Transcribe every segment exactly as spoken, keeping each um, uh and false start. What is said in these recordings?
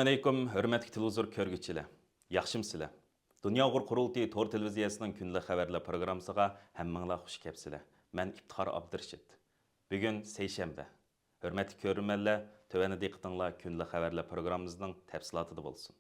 ئەلەيكۇم، ھۆرمەتلىك تېلېۋىزور كۆرگۈچىلەر. ياخشىمۇسىلەر؟ دۇنيا ئۇيغۇر قۇرۇلتىيى تور تېلېۋىزىيەسىنىڭ كۈندىلىك خەۋەرلەر پروگراممىسىغا ھەممىڭلار خۇش كەپسىلەر. مەن ئىپتىخار ئابدۇرېشىت. بۈگۈن سەيشەنبە. ھۆرمەتلىك كۆرۈرمەنلەر، تۆۋەندە دىققىتىڭلار كۈندىلىك خەۋەرلەر پروگراممىمىزنىڭ تەپسىلاتىدا بولسۇن.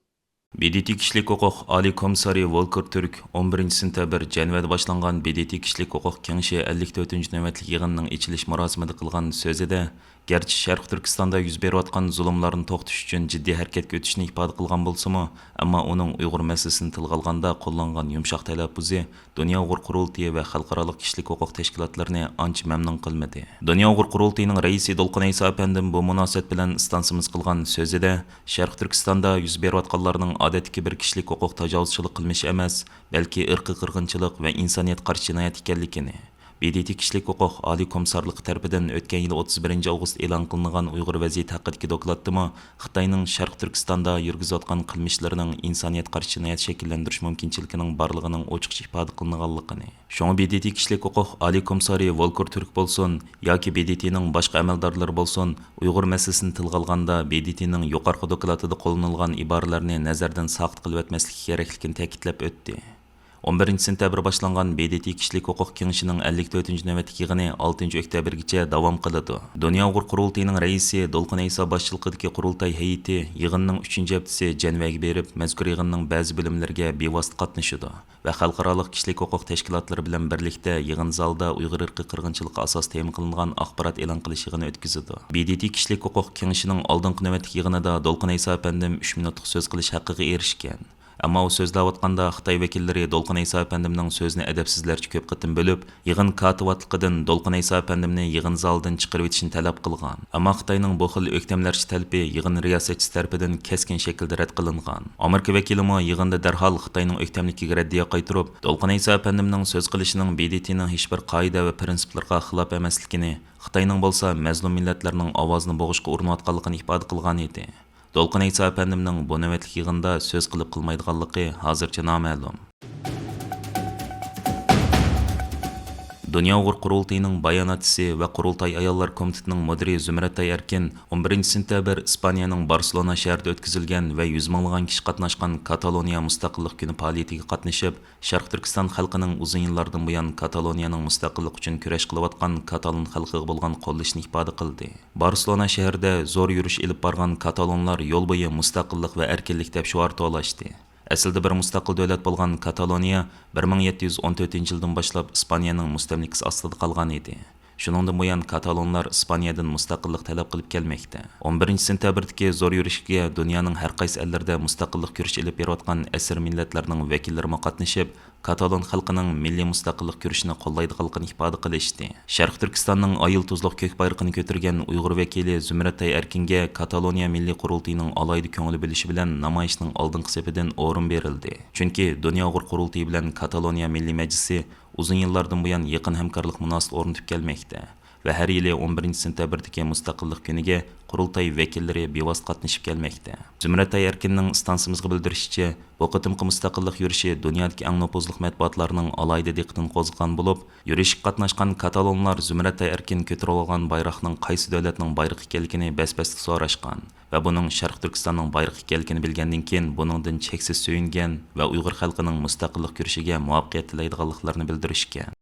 ب د ت كىشىلىك ھوقۇق ئالىي كومىسسارى ۋولكېر تۈرك ئون بىرىنچى سېنتەبىر جەنۋەدە باشلانغان ب د ت كىشىلىك ھوقۇق كېڭىشى ئەللىك تۆتىنچى نۆۋەتلىك يىغىنىنىڭ ئېچىلىش مۇراسىمىدا قىلغان سۆزىدە، گەرچە شەرقىي تۈركىستاندا يۈز بېرىۋاتقان زۇلۇملارنى توختىتىش ئۈچۈن جىددىي ھەرىكەتكە ئۆتۈشىنى ئىپادە قىلغان بولسىمۇ، ئەمما ئۇنىڭ ئۇيغۇر مەسىلىسىنى تىلغا ئالغاندا قوللانغان يۇمشاق تەلەپپۇزى دۇنيا ئۇيغۇر قۇرۇلتىيى ۋە خەلقئارالىق كىشىلىك ھوقۇق تەشكىلاتلىرىنى ئانچە مەمنۇن قىلمىدى. دۇنيا ئۇيغۇر قۇرۇلتىيىنىڭ رەئىسى دولقۇن ئەيسا ئەپەندىم بۇ مۇناسىۋەت بىلەن ئىستانسىمىز قىلغان سۆزىدە، شەرقىي تۈركىستاندا يۈز بېرىۋاتقانلارنىڭ ئادەتتىكى بىر كىشىلىك ھوقۇق تاجاۋۇزچىلىق قىلمىشى ئەمەس، بەلكى ئىرقىي قىرغىنچىلىق ۋە ئىنسانىيەتكە قارشى جىنايەت ئىكەنلىكىنى، ب د ت كىشىلىك ھوقۇق ئالىي كومىسسارلىقى تەرىپىدىن ئۆتكەن يىلى ئوتتۇز بىرىنچى ئاۋغۇست ئېلان قىلىنغان ئۇيغۇر ۋەزىيىتى ھەققىدىكى دوكلاتتىمۇ خىتاينىڭ شەرقىي تۈركىستاندا يۈرگۈزۈۋاتقان قىلمىشلىرىنىڭ ئىنسانىيەتكە قارشى جىنايەت شەكىللەندۈرۈش مۇمكىنچىلىكىنىڭ بارلىقىنىڭ ئوچۇقچە ئىپادە قىلىنغانلىقىنى، شۇڭا ب د ت كىشىلىك ھوقۇق ئالىي كومىسسارى ۋولكېر تۈرك بولسۇن ياكى ب د ت نىڭ باشقا ئەمەلدارلىرى بولسۇن، ئۇيغۇر مەسىلىسىنى تىلغا ئالغاندا، ب د ت نىڭ يۇقىرىقى دوكلاتىدا قوللىنىلغان ئىبارىلەرنى نەزەردىن ساقىت قىلىۋەتمەسلىكى كېرەكلىكىنى تەكىتلەپ ئۆتتى. ئون بىرىنچى سېنتەبىر باشلانغان ب د ت كىشىلىك ھوقۇق كېڭىشىنىڭ ئەللىك تۆتىنچى نۆۋەتلىك يىغىنى ئالتىنچى ئۆكتەبىرگىچە داۋام قىلىدۇ. دۇنيا ئۇيغۇر قۇرۇلتىيىنىڭ رەئىسى دولقۇن ئەيسا باشچىلىقىدىكى قۇرۇلتاي ھەيئىتى يىغىننىڭ ئۈچىنچى ھەپتىسى جەنۋەگە بېرىپ، مەزكۇر يىغىننىڭ بەزى بۆلۈملىرىگە بىۋاسىتە قاتنىشىدۇ ۋە خەلقئارالىق كىشىلىك ھوقۇق تەشكىلاتلىرى بىلەن بىرلىكتە يىغىن زالىدا ئۇيغۇر ئىرقىي قىرغىنچىلىقى ئاساس تېما قىلىنغان ئاخبارات ئېلان قىلىش يىغىنى ئۆتكۈزىدۇ. ب د ت كىشىلىك ھوقۇق كېڭىشىنىڭ ئالدىنقى نۆۋەتلىك يىغىنىدا دولقۇن ئەيسا ئەپەندىم ئۈچ مىنۇتلۇق سۆز قىلىش ھەققىگە ئېرىشكەن. ئەمما ئۇ سۆزلەۋاتقاندا خىتاي ۋەكىللىرى دولقۇن ئەيسا ئەپەندىمنىڭ سۆزىنى ئەدەپسىزلەرچە كۆپ قېتىم بۆلۈپ، يىغىن كاتىۋاتلىقىدىن دولقۇن ئەيسا ئەپەندىمنى يىغىن زالىدىن چىقىرىۋېتىشنى تەلەپ قىلغان. ئەمما خىتاينىڭ بۇ خىل ئۆكتەملەرچە تەلىپى يىغىن رىياسەتچىسى تەرىپىدىن كەسكىن شەكىلدە رەت قىلىنغان. ئامېرىكا ۋەكىلىمۇ يىغىندا دەرھال خىتاينىڭ ئۆكتەملىكىگە رەددىيە قايتۇرۇپ، دولقۇن ئەيسا ئەپەندىمنىڭ سۆز قىلىشىنىڭ ب د ت نىڭ ھېچبىر قائىدە ۋە پىرىنسىپلىرىغا خىلاپ ئەمەسلىكىنى، خىتاينىڭ بولسا مەزلۇم مىللەتلەرنىڭ ئاۋازىنى بوغۇشقا ئۇرۇنۇۋاتقانلىقىنى ئىپادە قىلغان ئىدى. دولقۇن ئەيسا ئەپەندىمنىڭ بۇ نۆۋەتلىك يىغىندا سۆز قىلىپ قىلمايدىغانلىقى ھازىرچە نامەلۇم. دۇنيا ئۇيغۇر قۇرۇلتىيىنىڭ باياناتچىسى ۋە قۇرۇلتاي ئاياللار كومىتېتىنىڭ مۇدىرى زۇمرەتئاي ئەركىن ئون بىرىنچى سېنتەبىر ئىسپانىيەنىڭ بارسېلونا شەھىرىدە ئۆتكۈزۈلگەن ۋە يۈز مىڭلىغان كىشى قاتناشقان كاتالونىيە مۇستەقىللىق كۈنى پائالىيىتىگە قاتنىشىپ، شەرقىي تۈركىستان خەلقىنىڭ ئۇزۇن يىللاردىن بۇيان كاتالونىيەنىڭ مۇستەقىللىقى ئۈچۈن كۈرەش قىلىۋاتقان كاتالون خەلقىگە بولغان قوللىشىنى ئىپادە قىلدى. بارسېلونا شەھىرىدە زور يۈرۈش ئېلىپ بارغان كاتالونلار يول بويى مۇستەقىللىق ۋە ئەركىنلىك دەپ شوئار توۋلاشتى. ئەسلىدە بىر مۇستەقىل دۆلەت بولغان كاتالونىيە بىر مىڭ يەتتە يۈز ئون تۆتىنچى يىلدىن باشلاپ ئىسپانىيەنىڭ مۇستەملىكىسى ئاستىدا قالغان ئىدى. شۇنىڭدىن بۇيان كاتالونلار ئىسپانىيەدىن مۇستەقىللىق تەلەپ قىلىپ كەلمەكتە. ئون بىرىنچى سېنتەبىردىكى زور يۈرۈشكە دۇنيانىڭ ھەر قايسى ئەللىرىدە مۇستەقىللىق كۈرىشى ئېلىپ بېرىۋاتقان ئەسىر مىللەتلەرنىڭ ۋەكىللىرىمۇ قاتنىشىپ، كاتالون خەلقىنىڭ مىللىي مۇستەقىللىق كۈرىشىنى قوللايدىغانلىقىنى ئىپادە قىلىشتى. شەرقىي تۈركىستاننىڭ ئاي يۇلتۇزلۇق كۆك بايرىقىنى كۆتۈرگەن ئۇيغۇر ۋەكىلى زۇمرەتئاي ئەركىنگە كاتالونىيە مىللىي قۇرۇلتىيىنىڭ ئالاھىدە كۆڭۈل بۆلۈشى بىلەن نامايىشنىڭ ئالدىنقى سېپىدىن ئورۇن بېرىلدى. چۈنكى دۇنيا ئۇيغۇر قۇرۇلتىيى بىلەن كاتالونىيە مىللىي مەجلىسى ئۇزۇن يىللاردىن بۇيان يېقىن ھەمكارلىق مۇناسىۋىتى ئورنىتىپ كەلمەكتە ۋە ھەر يىلى ئون بىرىنچى سېنتەبىردىكى مۇستەقىللىق كۈنىگە قۇرۇلتاي ۋەكىللىرى بىۋاسىتە قاتنىشىپ كەلمەكتە. زۇمرەتئاي ئەركىننىڭ ئىستانسىمىزغا بىلدۈرۈشىچە، بۇ قېتىمقى مۇستەقىللىق يۈرۈشى دۇنيادىكى ئەڭ نوپۇزلۇق مەتبۇئاتلارنىڭ ئالاھىدە دىققىتىنى قوزغىغان بولۇپ، يۈرۈشكە قاتناشقان كاتالونلار زۇمرەتئاي ئەركىن كۆتۈرۈۋالغان بايراقنىڭ قايسى دۆلەتنىڭ بايرىقى ئىكەنلىكىنى بەس-بەستە سوراشقان ۋە بۇنىڭ شەرقىي تۈركىستاننىڭ بايرىقى ئىكەنلىكىنى بىلگەندىن كېيىن، بۇنىڭدىن چەكسىز سۆيۈنگەن ۋە ئۇيغۇر خەلقىنىڭ مۇستەقىللىق كۈرىشىگە مۇۋەپپەقىيەت تىلەيدىغانلىقلىرىنى بىلدۈرۈشكەن.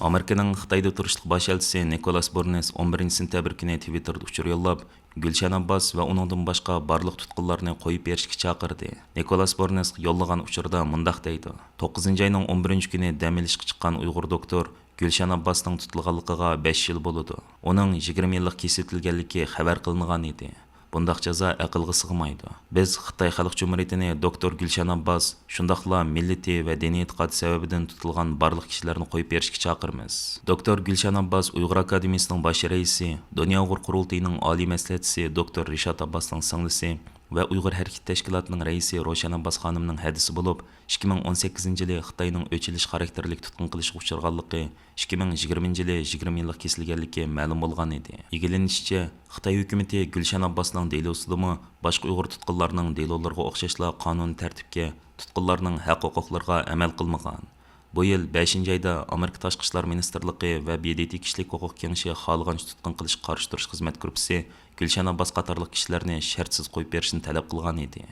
ئامېرىكىنىڭ خىتايدا تۇرۇشلۇق باش ئەلچىسى نىكولاس بۇرنېس ئون بىرىنچى سېنتەبىر كۈنى تىۋىتتېردا ئۇچۇر يوللاپ، گۈلشەن ئابباس ۋە ئۇنىڭدىن باشقا بارلىق تۇتقۇنلارنى قويۇپ بېرىشكە چاقىردى. نىكولاس بۇرنېس يوللىغان ئۇچۇردا مۇنداق دەيدۇ: «توققۇزىنچى ئاينىڭ ئون بىرىنچى كۈنى دەم ئېلىشقا چىققان ئۇيغۇر دوكتور گۈلشەن ئابباسنىڭ تۇتۇلغانلىقىغا بەش يىل بولىدۇ. ئۇنىڭ يىگىرمە يىللىق كېسىۋېتىلگەنلىكى خەۋەر قىلىنغان ئىدى. بۇنداق جازا ئەقىلگە سىغمايدۇ. بىز خىتاي خەلق جۇمھۇرىيىتىنى دوكتور گۈلشەن ئابباس، شۇنداقلا مىللىتى ۋە دىنىي ئېتىقادى سەۋەبىدىن تۇتۇلغان بارلىق كىشىلەرنى قويۇپ بېرىشكە چاقىرىمىز.» دوكتور گۈلشەن ئابباس ئۇيغۇر ئاكادېمىيىسىنىڭ باش رەئىسى، دۇنيا ئۇيغۇر قۇرۇلتىيىنىڭ ئالىي مەسلىھەتچىسى دوكتور رىشات ئابباسنىڭ سىڭلىسى ۋە ئۇيغۇر ھەرىكىتى تەشكىلاتىنىڭ رەئىسى روشەن ئابباس خانىمنىڭ ھەدىسى بولۇپ، ئىككى مىڭ ئون سەككىزىنچى يىلى خىتاينىڭ ئۆچ ئېلىش خاراكتېرلىك تۇتقۇن قىلىشىغا ئۇچرىغانلىقى، ئىككى مىڭ يىگىرمىنچى يىلى يىگىرمە يىللىق كېسىلگەنلىكى مەلۇم بولغان ئىدى. ئىگىلىنىشىچە، خىتاي ھۆكۈمىتى گۈلشەن ئابباسنىڭ دېلوسىدىمۇ باشقا ئۇيغۇر تۇتقۇنلارنىڭ دېلولىرىغا ئوخشاشلا قانۇنىي تەرتىپكە، تۇتقۇنلارنىڭ ھەق-ھوقۇقلىرىغا ئەمەل قىلمىغان. بۇ يىل بەشىنچى ئايدا ئامېرىكا تاشقى ئىشلار مىنىستىرلىقى ۋە ب د ت كىشىلىك ھوقۇق كېڭىشى خالىغانچە تۇتقۇن قىلىشقا قارشى تۇرۇش خىزمەت گۇرۇپپىسى گۈلشەن ئابباس قاتارلىق كىشىلەرنى شەرتسىز قويۇپ بېرىشنى تەلەپ قىلغان ئىدى.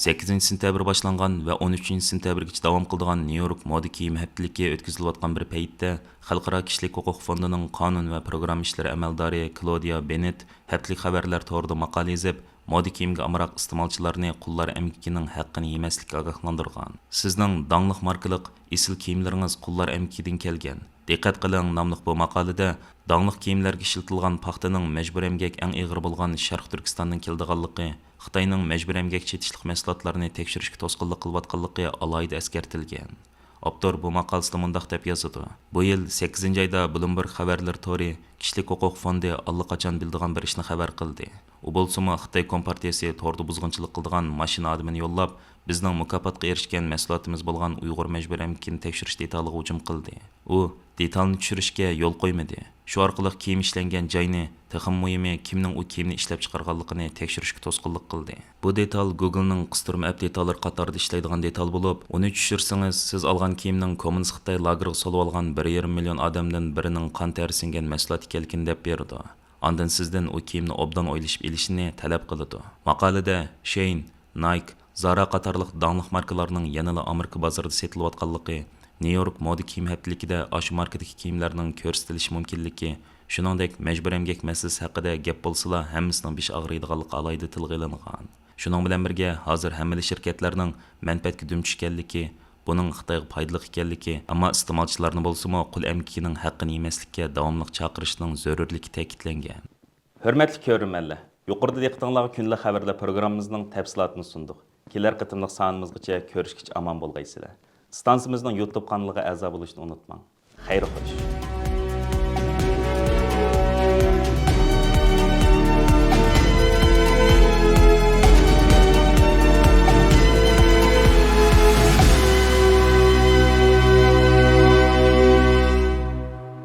سەككىزىنچى سېنتەبىر باشلانغان ۋە ئون ئۈچىنچى سېنتەبىرگىچە داۋام قىلىدىغان نيۇ يورك مودا كىيىم ھەپتىلىكى ئۆتكۈزۈلۈۋاتقان بىر پەيتتە، خەلقئارا كىشىلىك ھوقۇق فوندىنىڭ قانۇن ۋە پروگرامما ئىشلىرى ئەمەلدارى كلودىيا بېننېت ھەپتىلىك خەۋەرلەر تورىدا ماقالە يېزىپ، مودا كىيىمگە ئامراق ئىستېمالچىلارنى قۇللار ئەمگىكىنىڭ ھەققىنى يېمەسلىككە ئاگاھلاندۇرغان. سىزنىڭ داڭلىق ماركىلىق ئېسىل كىيىملىرىڭىز قۇللار ئەمگىكىدىن كەلگەن. دىققەت قىلىڭ ناملىق بۇ ماقالىدە داڭلىق كىيىملەرگە ئىشلىتىلغان پاختىنىڭ مەجبۇرىي ئەمگەك ئەڭ ئېغىر بولغان شەرقىي تۈركىستاندىن كېلىدىغانلىقى، خىتاينىڭ مەجبۇرىي ئەمگەك چېتىشلىق مەھسۇلاتلارنى تەكشۈرۈشكە توسقۇنلۇق قىلىۋاتقانلىقى ئالاھىدە ئەسكەرتىلگەن. ئاپتور بۇ ماقالىسىدا مۇنداق دەپ يازىدۇ: بۇ يىل سەككىزىنچى ئايدا بلومبېرگ خەۋەرلىرى تورى كىشىلىك ھوقۇق فوندى ئاللىقاچان بىلىدىغان بىر ئىشنى خەۋەر قىلدى. ئۇ بولسىمۇ خىتاي كومپارتىيىسى توردا بۇزغۇنچىلىق قىلىدىغان ماشىنا ئادىمىنى يوللاپ، بىزنىڭ مۇكاپاتقا ئېرىشكەن مەھسۇلاتىمىز بولغان ئۇيغۇر مەجبۇرىي ئەمگىكىنى تەكشۈرۈش دېتالىغا ھۇجۇم قىلدى. ئۇ دېتالنى چۈشۈرۈشكە يول قويمىدى. شۇ ئارقىلىق كىيىم ئىشلەنگەن جاينى، تېخىمۇ مۇھىمى، كىمنىڭ ئۇ كىيىمنى ئىشلەپچىقارغانلىقىنى تەكشۈرۈشكە توسقۇنلۇق قىلدى. بۇ دېتال گوگلنىڭ قىستۇرما ئەپ دېتاللىرى قاتارىدا ئىشلەيدىغان دېتال بولۇپ، ئۇنى چۈشۈرسىڭىز، سىز ئالغان كىيىمنىڭ كوممۇنىست خىتاي لاگېرىغا سولىۋالغان بىر يېرىم مىليون ئادەمدىن بىرىنىڭ قان تەرى سىڭگەن مەھسۇلات ئىكەنلىكىنى دەپ بېرىدۇ. ئاندىن سىزدىن ئۇ كىيىمنى ئوبدان ئويلىشىپ ئېلىشنى تەلەپ قىلىدۇ. ماقالىدە شېين، نايك، زارا قاتارلىق داڭلىق ماركىلارنىڭ يەنىلا ئامېرىكا بازىرىدا سېتىلىۋاتقانلىقى، نيۇ يورك مودا كىيىم ھەپتىلىكىدە ئاشۇ ماركىدىكى كىيىملەرنىڭ كۆرسىتىلىشى مۇمكىنلىكى، شۇنىڭدەك مەجبۇرىي ئەمگەك مەسىلىسى ھەققىدە گەپ بولسىلا، ھەممىسىنىڭ بېشى ئاغرىيدىغانلىقى ئالاھىدە تىلغا ئېلىنغان. شۇنىڭ بىلەن بىرگە، ھازىر ھەممىلا شىركەتلەرنىڭ مەنپەئەتكە دۈم چۈشكەنلىكى، بۇنىڭ خىتايغا پايدىلىق ئىكەنلىكى، ئەمما ئىستېمالچىلارنى بولسىمۇ قۇل ئەمگىكىنىڭ ھەققىنى يېمەسلىككە داۋاملىق چاقىرىشنىڭ زۆرۈرلۈكى تەكىتلەنگەن. ھۆرمەتلىك كۆرۈرمەنلەر، يۇقىرىدا دىققىتىڭلارغا كۈندىلىك خەۋەرلەر پروگراممىمىزنىڭ تەپسىلاتىنى سۇندۇق. كېلەر قېتىملىق سانىمىزغىچە كۆرۈشكىچە ئامان بولغايسىلەر. ئىستانسىمىزنىڭ يۇتۇب قانىلىغا ئەزا بولۇشنى ئۇنتۇماڭ. خەير خوش.